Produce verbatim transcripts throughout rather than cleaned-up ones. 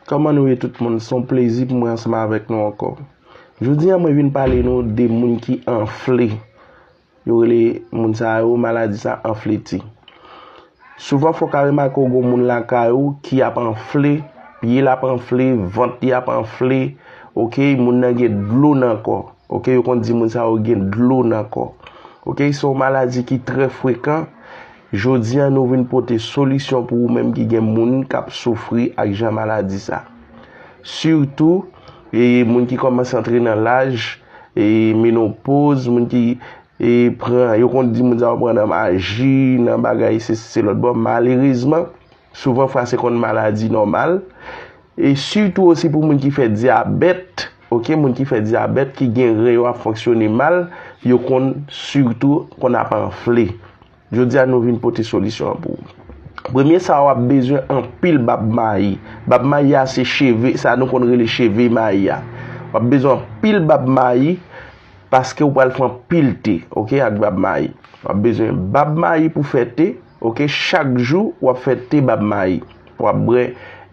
Kòman nou ye tout moun? Se yon plezi pou mwen ansanm avèk nou ankò. Jodi a mwen vin pale nou de moun ki anfle. Yo rele moun sa yo maladi sa anfleti. Souvan fò w ka remake w gen moun lakay ou ki ap anfle, pye l ap anfle, vant li ap anfle, oke, moun nan gen dlo nan kò. Oke, yo konn di moun sa yo gen dlo nan kò. Oke, se yon maladi ki trè frekan. Jodi a nou vin pote solisyon pou ou menm ki gen moun k ap soufri ak jan maladi sa. Sitou e moun ki kòmanse antre nan laj, e menopoz, moun ki e pran, yo konn di moun sa yo pran nan maji, nan bagay sesi se lòt bò. Malerezman, souvan fwa se konn maladi nòmal. E sitou osi pou moun ki fè dyabèt, oke, moun ki fè dyabèt, ki gen ren yo ap fonksyone mal, yo konn sitou konn ap anfle. Jodi a nou vin pote solisyon an pou ou. Premye sa w ap bezwen anpil bab mayi. Bab mayi a se cheve, sa nou konn rele cheve mayi a. W ap bezwen anpil bab mayi paske w pral fè anpil te, oke, ak bab mayi. W ap bezwen bab mayi pou fè te, oke, chak jou w ap fè te bab mayi. W ap bwè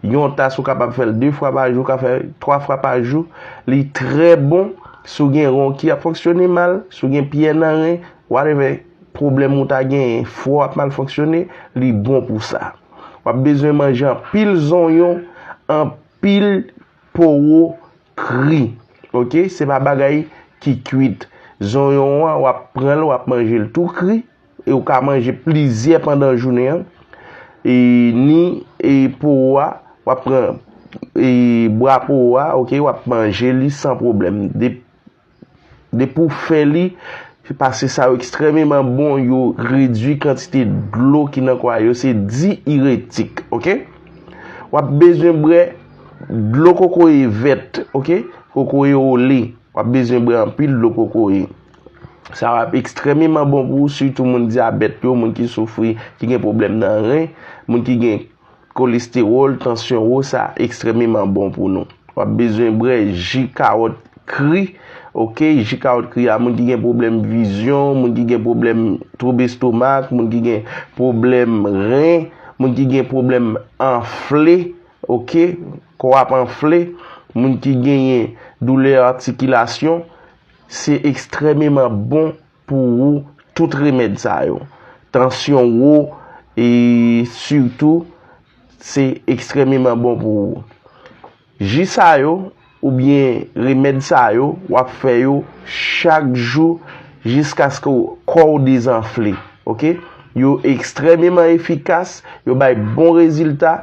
yon tas, ou kapab fè l de fwa pa jou, ou ka fè twa fwa pa jou. Li trè bon si w gen ren ki ap fonksyone mal, si w gen pyè nan ren, whatever pwoblèm ou ta genyen, fwa w ap mal fonksyone, li bon pou sa. W ap bezwen manje anpil zonyon, anpil powo kri. Oke? Se pa bagay ki kwit. Zonyon an, w ap pran l, w ap manje l tou kri. E w ka manje plizyè pandan jounen an. E ni e powo a, w ap pran e bwa powo a, oke, w ap manje li san pwoblèm. De, depi w fè li, paske sa yo ekstrèmeman bon, yo redui kantite dlo ki nan kò a, yo se diiretik, oke? W ap bezwen bwè dlo kokoye vèt, oke? Kokoye ole. W ap bezwen bwè anpil dlo kokoye. Sa w ap ekstrèmeman bon pou ou, sitou moun dyabèt yo, moun ki soufri, ki gen pwoblèm nan ren, moun ki gen kolestewòl, tansyon wo, sa ekstrèmeman bon pou nou. W ap bezwen bwè ji kawòt kri, oke? Ji kawòt kri a, moun ki gen pwoblèm vizyon, moun ki gen pwoblèm twoub estomak, moun ki gen pwoblèm ren, moun ki gen pwoblèm anfle, oke? Kò ap anfle, moun ki genyen doulè atikilasyon, se ekstrèmeman bon pou ou tout remèd sa yo. Tansyon wo, e sitou, se ekstrèmeman bon pou ou. Ji sa yo, oubyen remèd sa yo, w ap fè yo chak jou jiskaske w, kò w dezanfle, oke? Yo ekstrèmeman efikas, yo bay bon rezilta,